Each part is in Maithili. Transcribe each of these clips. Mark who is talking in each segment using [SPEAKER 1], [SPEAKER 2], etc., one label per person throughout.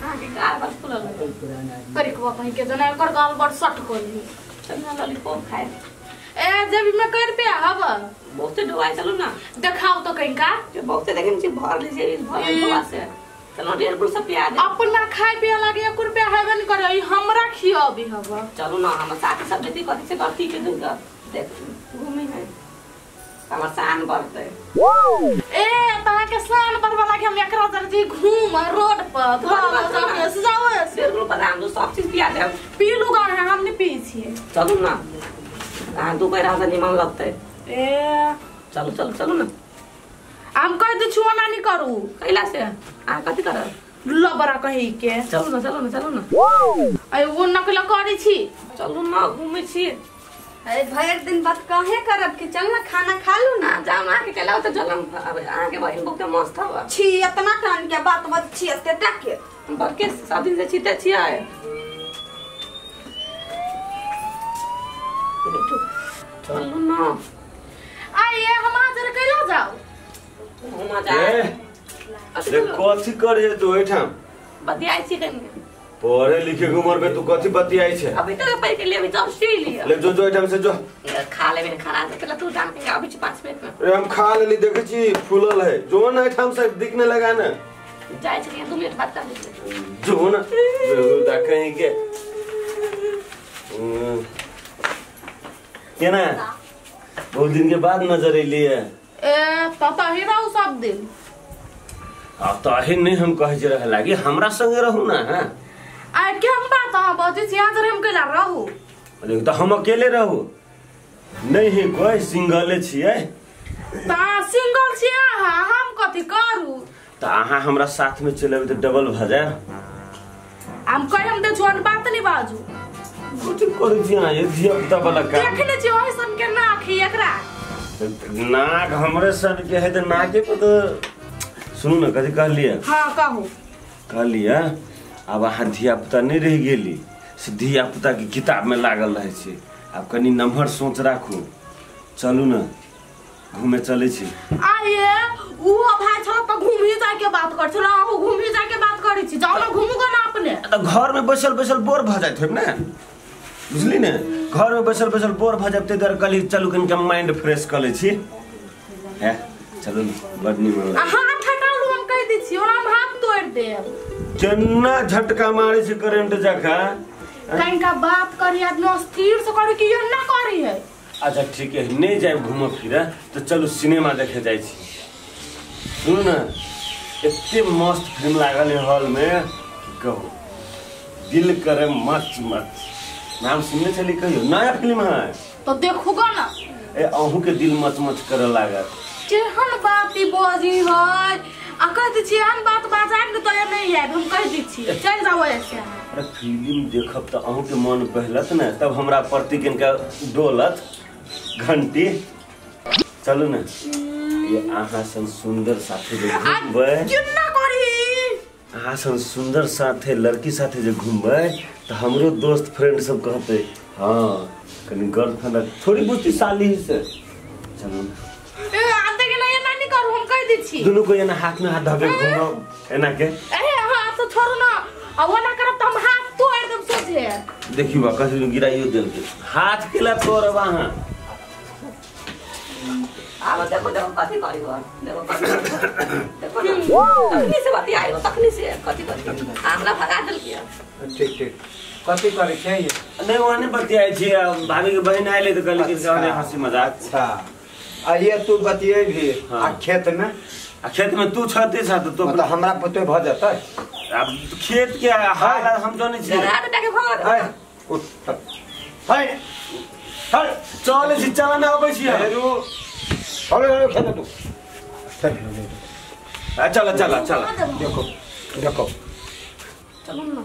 [SPEAKER 1] अहाँ के गाल बस फुलल
[SPEAKER 2] करिकवा कहीं के जना एकर गाल बड़ सट कोली।
[SPEAKER 1] चल ना लॉलीपॉप खाए।
[SPEAKER 2] ए जेबी में कै रुपया हब?
[SPEAKER 1] बहुते डुबाई चलू ना।
[SPEAKER 2] देखाओ तो कहीं का
[SPEAKER 1] जो बहुते देखिन छी भर ली जेबी भर ली से। चलो 1.5 बुल सब पिया दे।
[SPEAKER 2] अपना खाए पिए लागे 1 रुपया हेबे न करे, ई हमरा खियाबी हब।
[SPEAKER 1] चलू ना हम साथी सब जति कथि से गलती के दूंगा देख घूमे है हमर शान बढ़ते।
[SPEAKER 2] ए तहा के शान बढ़वा लागे हम एकरा जर जी घूम रोड पर घर से जाओ
[SPEAKER 1] से 1.5 बादाम दू सब चीज पिया दे।
[SPEAKER 2] पी लूगा है हम नहीं पी छिए।
[SPEAKER 1] चलू ना अहाँ दू पैरा से निमन लगते।
[SPEAKER 2] ए
[SPEAKER 1] चलू चलू चलू ना।
[SPEAKER 2] हम कह दे छुआ ना नहीं करू
[SPEAKER 1] कैला से अहाँ कथि करब
[SPEAKER 2] लबरा कही के।
[SPEAKER 1] चलू ना चलू ना चलू ना।
[SPEAKER 2] अरे वो नकल करै छी।
[SPEAKER 1] चलू ना घूमै छी।
[SPEAKER 3] अरे भर दिन बात काहे करब कि चल ना खाना खा लू ना।
[SPEAKER 1] जाम अहाँ के लाओ त चलम। अहाँ के बहिन बहुत मस्त हवा
[SPEAKER 3] छी इतना टान के बात बात छी एते टाके
[SPEAKER 1] बड़के सब दिन से छीते छियै। चलू ना।
[SPEAKER 2] आइए हम आज कैला जाओ।
[SPEAKER 1] हम जाए
[SPEAKER 4] रे कथि करे तू एठाम
[SPEAKER 1] बतियाइ छी कनी।
[SPEAKER 4] पढ़े लिखे के उम्र में तू कथि बतियाइ छै?
[SPEAKER 1] अभी तो पढ़ के लिए अभी जब सी लिया।
[SPEAKER 4] ले जो जो एठाम से जो
[SPEAKER 1] खा लेबे ने खाना से पहले तू जान के अभी 5 मिनट में।
[SPEAKER 4] रे हम खा लेली देखै छी फूलल है जो ना एठाम से दिखने लगा ना।
[SPEAKER 1] जाय छी 2 मिनट बात कर ले
[SPEAKER 4] जो ना देखै के केना बहुत दिन के बाद नजर एली है।
[SPEAKER 2] ए पापा ही रहू सब दिन।
[SPEAKER 4] अब तो अही नहीं हम कहे जे रहे लागी हमरा संगे रहू ना। हां
[SPEAKER 2] आ के हम बात अहाँ बजै छी यहाँ हम कैला रहू?
[SPEAKER 4] अरे तो हम अकेले रहू नहीं है कोई सिंगले छियै।
[SPEAKER 2] ता सिंगल छी अहाँ हम कथि करू?
[SPEAKER 4] त अहाँ हमरा साथ में चलबै त डबल भ जाय।
[SPEAKER 2] हम कहे हम त जोन बात नहीं बाजू।
[SPEAKER 4] कथि करै छी अहाँ ये धिया पुता वाला काम?
[SPEAKER 2] देखने छी ओहि सन के नाक ही एकरा।
[SPEAKER 4] नाक हमरे सन के है त नाके पर त सुनू ना कथि कहलियै?
[SPEAKER 2] हां कहू।
[SPEAKER 4] कहलियै अब अहाँ धिया पुता नहीं रह गेली से धिया पुता के किताब में लागल रहे छी। आब कनी नम्हर सोच राखू। चलू ना घूमे चले छी।
[SPEAKER 2] आये उहो भाई छल त घूमी जाय के बात कर छल अहू घूमी जाय के बात करै छी। जाओ ना घूमू ना अपने।
[SPEAKER 4] त घर में बैसल बैसल बोर भ जाइत होब ना बुझली ने। घर में बैसल बैसल बोर भ जाब ते दुआरे कहली चलू कनी के माइंड फ्रेश क ले छी। हैं चलू बड निमन लागे।
[SPEAKER 2] हाथ हटालू हम कह दै छी ओना हम हाथ तोड़ देब।
[SPEAKER 4] केना झटका मारे छै करंट जका।
[SPEAKER 2] कहीं का बात करी आदमी स्थिर से करी कि ये ना करी है।
[SPEAKER 4] अच्छा ठीक है नहीं जाए घूम फिरे तो चलू सिनेमा देखे जाय छी। सुनू ना एते मस्त फिल्म लागल है हॉल में कहू दिल करे मच मच। नाम सुनने छली कहियो? नया फिल्म है
[SPEAKER 2] तो देखूगा ना।
[SPEAKER 4] ए अहू के दिल मच मच करे लागत।
[SPEAKER 2] केहन बात ई बजी है आ कह दै छी हम बात बाजाब ने तो ये नहीं आयब हम कह दै छी चल जाओ ऐसे।
[SPEAKER 4] अरे फिल्म देखब त अहू के मन बहलत ने तब हमरा प्रति किनका डोलत घंटी। चलू ना ये अहाँ सन सुंदर साथे जे घूमबै
[SPEAKER 2] केना करी?
[SPEAKER 4] अहाँ सन सुंदर साथे लड़की साथे जे घूमबै त हमरो दोस्त फ्रेंड सब कहते हां कनी गर्लफ्रेंड थोड़ी बुझती साली से। चलू ना
[SPEAKER 2] ए आते के नहीं एना नहीं करू हम कह दै छी।
[SPEAKER 4] दुनू को एना हाथ में हाथ धके घूमब एना के।
[SPEAKER 2] ए हाथ तो छोड़ू ना आ ओना करब त हम हाथ तोड़ देब सोझे।
[SPEAKER 4] देखियो बा कथि गिराइयो देल के हाथ केला तोड़ब अहाँ।
[SPEAKER 1] आब देखो देखो कथि करी हो देखो देखो तखनी से बात आयो तखनी से कथि करी हमरा भगा देल किया।
[SPEAKER 5] ठीक ठीक कथि करै छै?
[SPEAKER 4] नहीं ओने बतियाइ छी भाभी के बहिन आइले त कहली कि ओने हंसी मजाक।
[SPEAKER 5] अच्छा आइए तू बतियै भी। आ खेत में?
[SPEAKER 4] आ खेत में तू छते छ त
[SPEAKER 5] तो हमरा पते भ जतै।
[SPEAKER 4] अब खेत के हाल हम जानै छी।
[SPEAKER 1] हाथ टाके भगा
[SPEAKER 5] है उठ है
[SPEAKER 4] चल चल छी चल ना अबै छी।
[SPEAKER 5] चलो चलो खेत तू चल
[SPEAKER 4] चल चल चल
[SPEAKER 5] देखो देखो
[SPEAKER 1] चलो ना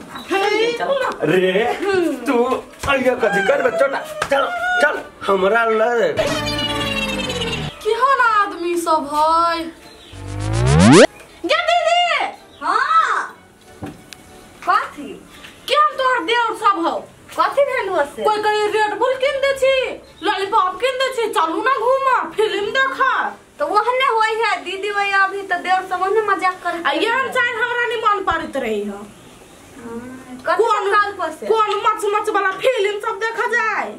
[SPEAKER 1] चलो ना
[SPEAKER 4] रे तू आइया कथि करबे छोटा चल चल हमरा ल
[SPEAKER 2] केहन आदमी सब है। गे दीदी।
[SPEAKER 3] हां कथि
[SPEAKER 2] केहन तोहर देवर सब हौ?
[SPEAKER 3] कथि भेल से?
[SPEAKER 2] कोई कहीं रेड बुल किन दे छी लॉलीपॉप किन दे छी चलू ना घूमा फिल्म देखा।
[SPEAKER 3] तो ओहने होई है दीदी भैया अभी तो देवर सब ओहने मजाक करे।
[SPEAKER 2] आ एहन चाल हमरा नहीं मन पड़ैत रही है। कौन कौन मच मच वाला फिल्म सब देखा जाए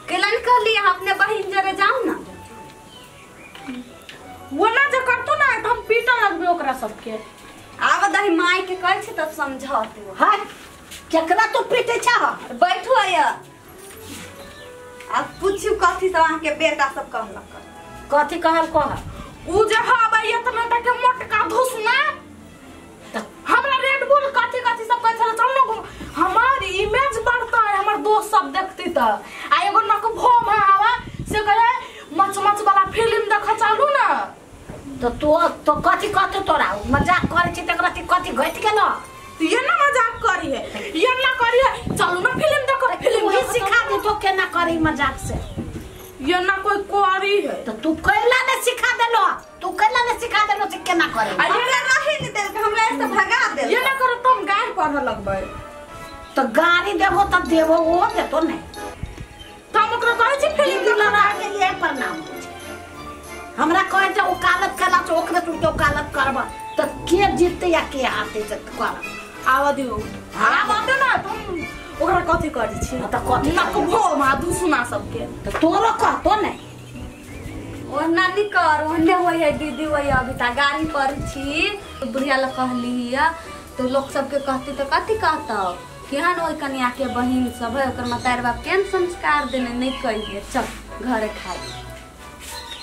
[SPEAKER 3] केलन कहली अपने बहिन जरे जाओ ना
[SPEAKER 2] वो ना जे करतो ना त हम पीटा लगबे ओकरा सबके
[SPEAKER 3] आब दही माई के कहै छी तब समझौते
[SPEAKER 1] हाय केकरा तू पीटे छा
[SPEAKER 3] बैठो आया अब पूछू कथी सब अहाँ के बेटा सब कहलक
[SPEAKER 1] कथी कहल कह
[SPEAKER 2] उ जे हबे इतना टा के मोटका धुसना
[SPEAKER 1] त
[SPEAKER 2] हमरा रेड बुल कथी कथी सब कहै छल चल ना हमार इमेज बढ़ता है हमर दोस्त सब देखती त आ एगो नक भोम है हवा से कहे मच मच वाला फिल्म देखा चालू ना
[SPEAKER 1] तो तो कथी कहतो तोरा मजाक करै छी तकरा कथी घटि गेलो
[SPEAKER 2] ये ना मजाक करी है ये ना करी है चलू ना फिल्म देखो
[SPEAKER 1] फिल्म ही सिखा दे तो केना करी मजाक से
[SPEAKER 2] ये ना कोई करी है
[SPEAKER 1] तो तू कैला ने सिखा देलो तू कैला ने सिखा देलो से केना करे
[SPEAKER 3] हमरा रहे नहीं देल हमरा से भगा देल
[SPEAKER 2] ये ना करो तुम गाय पढ़ लगबै
[SPEAKER 1] तो गाड़ी देबो तब देबो वो देतो ने
[SPEAKER 2] त हम ओकरा कहै छी फिल्म
[SPEAKER 1] लड़ा के लिए प्रणाम हमरा कहै छै वकालत केला छै ओकरे तू वकालत करब त के जीतते या के हारते से कर
[SPEAKER 2] आवा दियो आवा दे ना तुम ओकरा कथी करै छी
[SPEAKER 1] त कथी
[SPEAKER 2] नक भोम आ दुसना सबके
[SPEAKER 1] त तोरो कहतो ने
[SPEAKER 3] ओ नानी कर ओने होय है दीदी होय अभी ता गाड़ी पर छी बुढ़िया ल कहली हिया तो लोग सबके कहती त कथी कहतौ केहन ओइ कनिया के बहिन सब है ओकर मतार बाप केहन संस्कार देने नहीं कहिए चल घरे खाई।